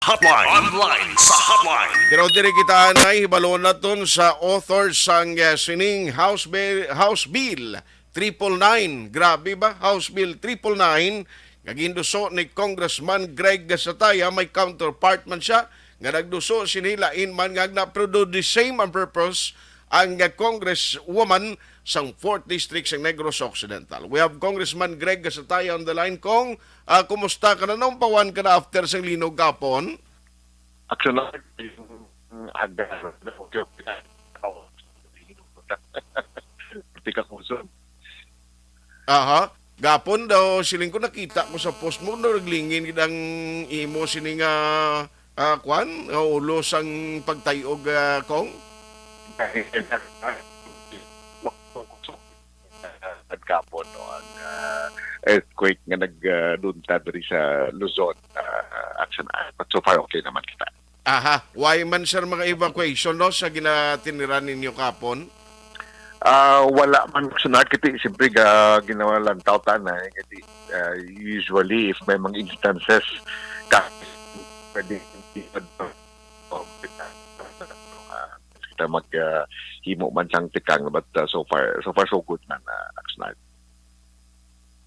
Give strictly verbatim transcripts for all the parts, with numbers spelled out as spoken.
Hotline. Online sa Hotline. Pero diri kita anay, hibalo naton sa author sang, eh, sining House Bill, House Bill triple nine. Grabe ba? House Bill triple nine nga ginduso ni Congressman Greg Gasataya, may counterpart man siya nga nagduso sini lain man nga na, pero do the same ang purpose ang, uh, Congresswoman sang fourth District sa Negros Occidental. We have Congressman Greg Gasataya on the line. Kong, uh, kumusta ka na? Naumpawan ka na after sang linog kapon? Actually, yung aga, okay, okay. Pati ka kuson. Aha. Gapon daw, siling ko, nakita ko sa post mo, no, naglingin gid ang imo sini nga, ah, kwan, nga ulo sang pagtayog, ah, Kong? Gapon, no, ang, ah, earthquake nga nag, ah, dunta diri sa Luzon, ah, action, ah, but so far okay naman kita. Aha, why man, sir, mga evacuation, no, sa ginatiniran ninyo kapon? Ah, wala man, Sunart, kiti, siyempre, ga-, ginalantaw ta na, eh, kiti, ah, usually, if may mga instances, ka, pwede, ah, kita mag, ah, himo man sang tikang, but, ah, so far, so far, so good man, ah, Sunart.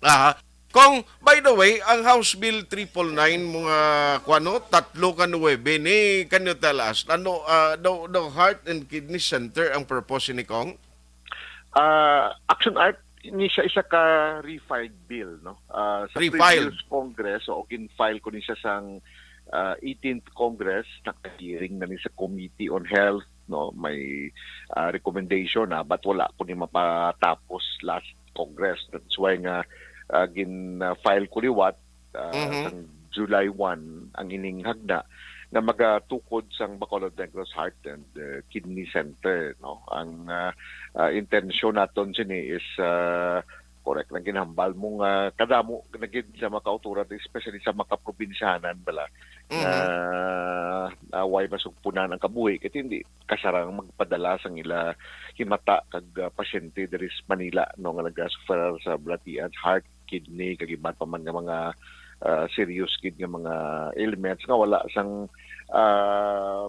Aha. Kong, by the way, ang House Bill triple nine, mga, kuwano, tatlo ka nuwebe ni, can you tell us, ano, ah, the, the Heart and Kidney Center ang purpose ni, Kong? Ah, Action Art, ini siya isa ka refiled bill, no? Ah, sa Refiled. previous Congress, o gin-file ko ni siya sang, ah, eighteenth Congress, naka-hearing na ni sa Committee on Health, no? May, ah, recommendation na, but wala ko ni mapatapos last Congress. That's why nga, ah, gin-file ko liwat, ah, Mhm. sang July one ang ining hagna nga magatukod sang Bacolod Negros Heart and, uh, Kidney Center, no? Ang, ah, ah, intensyon naton sini is, ah, correct lang ginhambal mo nga kadamo na gid sa mga kauturan, especially sa mga kaprobinsyanan bala, Mhm. nga, ah, way masugpunan ang kabuhi, kay hindi kasarang magpadala sang ila himata kag, ah, pasyente diri sa Manila, no, nga nagasuffer sa balatian, heart, kidney, kag iban pa man nga mga, ah, serious gid nga mga ailments nga wala sang, ah,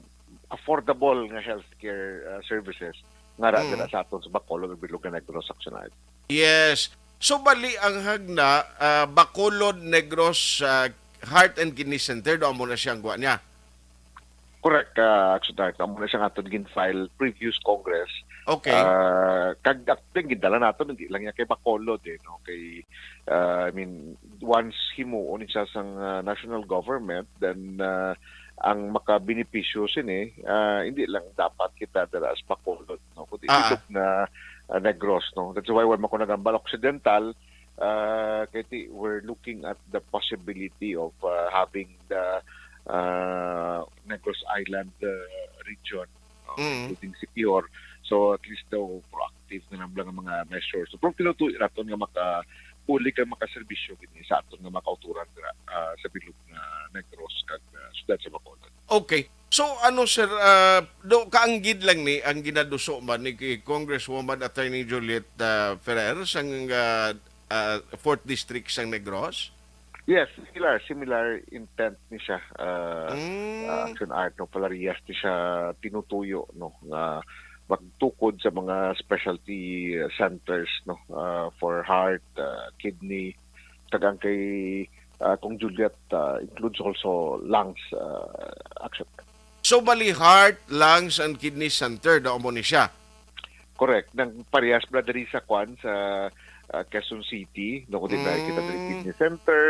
affordable nga healthcare, ah, services nga ra Mm. dira sa aton sa Bacolod ug bilog nga Negros, Action Art. Yes. So, bali ang hagna, ah, Bacolod Negros, ah, Heart and Kidney Center, do amo na siya ang gwa niya? Correct, ah, Action Art. Amo na siya nga aton gin-file previous Congress. Okay. Ah, kag actually, gindala naton, hindi lang niya kay Bacolod, eh, no? Kay, ah, I mean, once himuon siya sang, ah, national government, then, ah, ang makabenepisyo sini, ah, hindi lang dapat kita dira sa Bacolod, no? Kundi Ah, ah. bilog nga, ah, Negros, no? That's why wala man ko nagambal Occidental, ah, kay ti-, we're looking at the possibility of, ah, having the, ah, Negros Island, ah, region, no? Mm. Including Siquijor. So, at least daw proactive na lang ang mga measures. So, pero tinutuyo naton nga makabulig kag makaserbisyo gid ni sa aton nga mga kauturan dira, ah, sa bilog nga Negros kag, ah, siyudad sa Bacolod. Okay. So, ano, sir, ah, do, kaanggid lang ni ang ginaduso man ni ki-, Congresswoman Attorney Juliet, ah, Ferrer sang, ah, ah, fourth District sang Negros? Yes, similar, similar intent ni siya, ah, Mm. ah, Action Art, no, Palarias ni siya tinutuyo, no, nga magtukod sa mga specialty centers, no, ah, for heart, ah, kidney, kag ang kay, ah, Kong Juliet, ah, includes also lungs, ah, Action. So, bali heart, lungs, and kidney center, daw mo ni siya? Correct. Nang parehas bala diri sa kwan, sa, ah, Quezon City, no, kundi nakikita diri Mm. kidney center,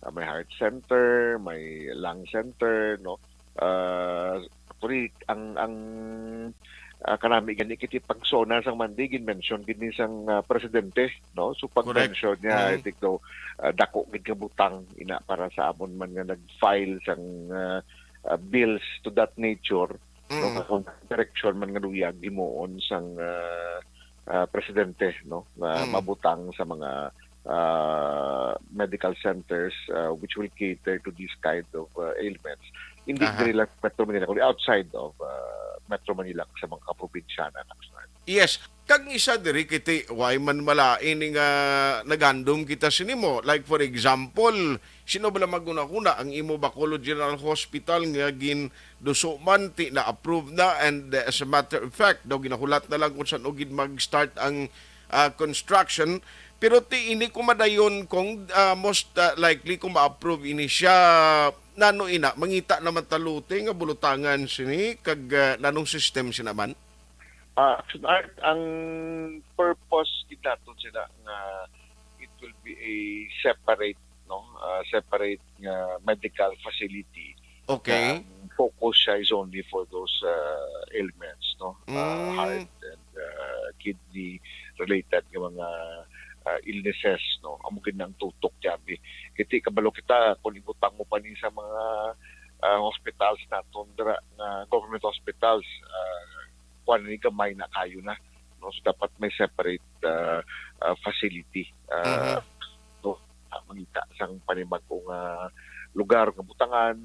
ah, may heart center, may lung center, no. Ah, actually, ang, ang, ah, kanami gani kiti pag-SONA sang Monday, gin-mention gid ni sang, ah, presidente, no. So, Correct. pag-mention niya, I Mm. think daw, ah, dako gid nga butang ina para sa amon man nga nag-file sang, ah, ah, bills to that nature, no, Mm. kung direksyon man nga luyag himuon sang, ah, ah, presidente, no, nga Mm. mabutang sa mga, ah, medical centers, ah, which will cater to this kind of, ah, ailments. Hindi Aha. diri lang Metro Manila, kundi outside of, ah, Metro Manila, sa mga kaprobinsyanan, Action Art. Yes. Kag isa diri kiti, way man malain ni nga nagandom kita sini mo. Like, for example, sino bala maghunahuna ang imo Bacolod General Hospital nga ginduso man, ti na-approve na, and, uh, as a matter of fact, daw ginahulat na lang kung san-o gid mag-start ang, uh, construction. Pero ti ini ko madayon kung, uh, most, uh, likely kung ma-approve ini siya, nano ina, mangita naman ta lote nga bulutangan sini, kag, uh, nanong system sina man? Ah, Action Art, ang purpose gid naton sila nga it will be a separate, no, ah, separate nga medical facility. Okay. Nga ang focus siya is only for those, ah, ailments, no? Ah, Mm. heart and, ah, kidney related nga mga, ah, illnesses, no? Amo gid ang tutok, Javi. Kiti kabalo kita kung ibutang mo pa ni sa mga, ah, hospitals naton dira nga government hospitals, ah, kuan ni, gamay na kayo na, no? So, dapat may separate, ah, ah, facility, ah, Mhm. to, ah, mangita sang panibag-o nga lugar nga butangan,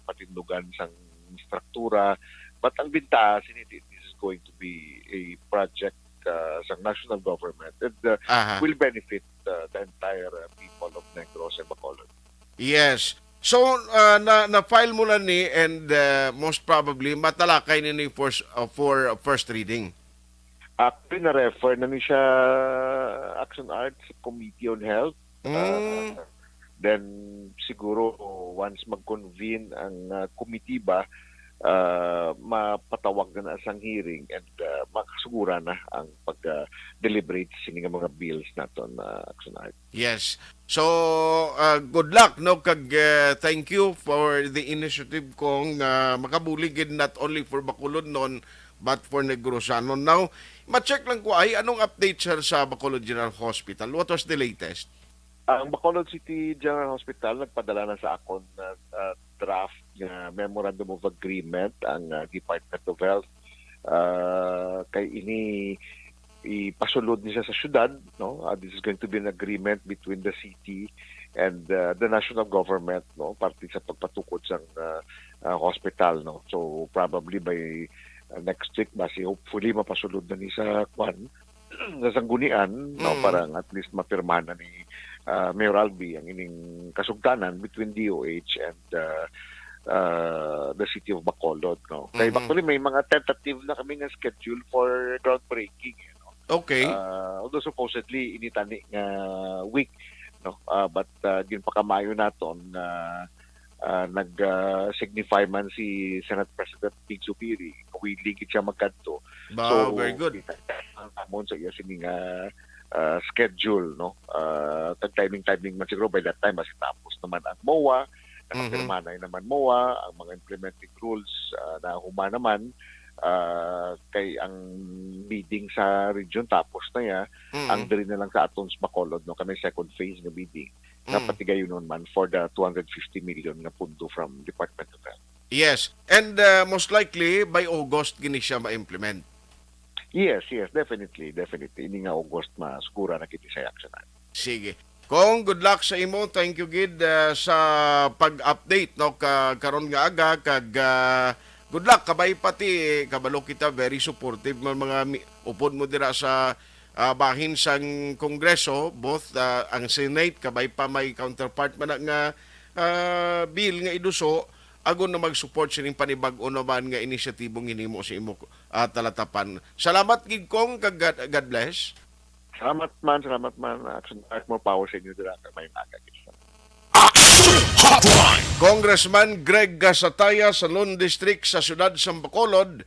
patindugan sang struktura. But ang bintaha sini, this is going to be a project, ah, sang national government and, ah, Aha. will benefit, ah, the entire, ah, people of Negros and Bacolod. Yes. So, ah, na, na-file mo na ni and, ah, most probably matalakay ni ni first, ah, for first reading. Actually, na-refer na ni siya, Action Art, sa Committee on Health. Mm. Ah, then, siguro, once mag-convene ang, ah, komitiba, ah, mapatawag na na sang hearing and, ah, makasugura na ang pag, ah, deliberate sini nga mga bills naton, ah, Action Art. Yes. So, uh, good luck, no? Kag, uh, thank you for the initiative, Cong, nga makabulig gid not only for Bacolodnon, but for Negrosanon. Now, ma-check lang ko, ay, anong update, sir, sa Bacolod General Hospital? What was the latest? Ang Bacolod City General Hospital nagpadala na sa akon na, uh, draft nga Memorandum of Agreement ang, uh, Department of Health. Uh, kay ini ipasulod ni siya sa syudad, no? Uh, this is going to be an agreement between the city and, uh, the national government, no? Parte sa pagpatukod sang, uh, uh, hospital, no? So, probably by, uh, next week, basi hopefully mapasulod na ni sa kwan, sa sanggunian, no? Mm. Para at least mapirmahan na ni, uh, Mayor Albi ang ining kasugtanan between D O H and, uh, uh, the city of Bacolod, no? Kay Mhm. actually, may mga tentative na kami nga schedule for groundbreaking, eh, no? Okay. Ah, although supposedly, ini tani nga week, no? Ah, but, ah, ginpakamayo naton nga, ah, nag, ah, signify man si Senate President Pig Zubiri, willing gid siya magkadto. Ba, So, very good. kita ang amon sa iya sini nga, ah, schedule, no? Ah, kag timing-timing man siguro, by that time, basi tapos naman ang MOA, Mhm. nakapirmahan na naman MOA, ang mga implementing rules, ah, nahuman naman, ah, kay ang bidding sa region tapos na ya, Mm. ang diri na lang sa aton sa Bacolod, no, kay may second phase nga bidding nga Mm. patigayunon man for the two hundred fifty million nga pundo from Department of Health. Yes, and, uh, most likely by August gini siya ma-implement. Yes, yes, definitely, definitely. Ini nga August, masugura na kita sa action. Sige. Cong, good luck sa imo. Thank you gid, uh, sa pag-update, no, ka karon nga aga, kag, uh, good luck. Kabay pati, eh, kabalo kita, very supportive man mga mi-, upod mo dira sa, uh, bahin sang Kongreso, both, uh, ang Senate, kabay pa may counterpart man na nga, uh, bill nga iduso, agon na mag-support sining panibag-o naman nga inisyatibong hinimo sa imo, uh, talatapan. Salamat gid, Cong, kag God, God bless. Salamat man, salamat man. Action Art, more power sa inyo dira. May aga, gid. Action Hotline. Congressman Greg Gasataya sa Lon District sa siyudad sa Bacolod,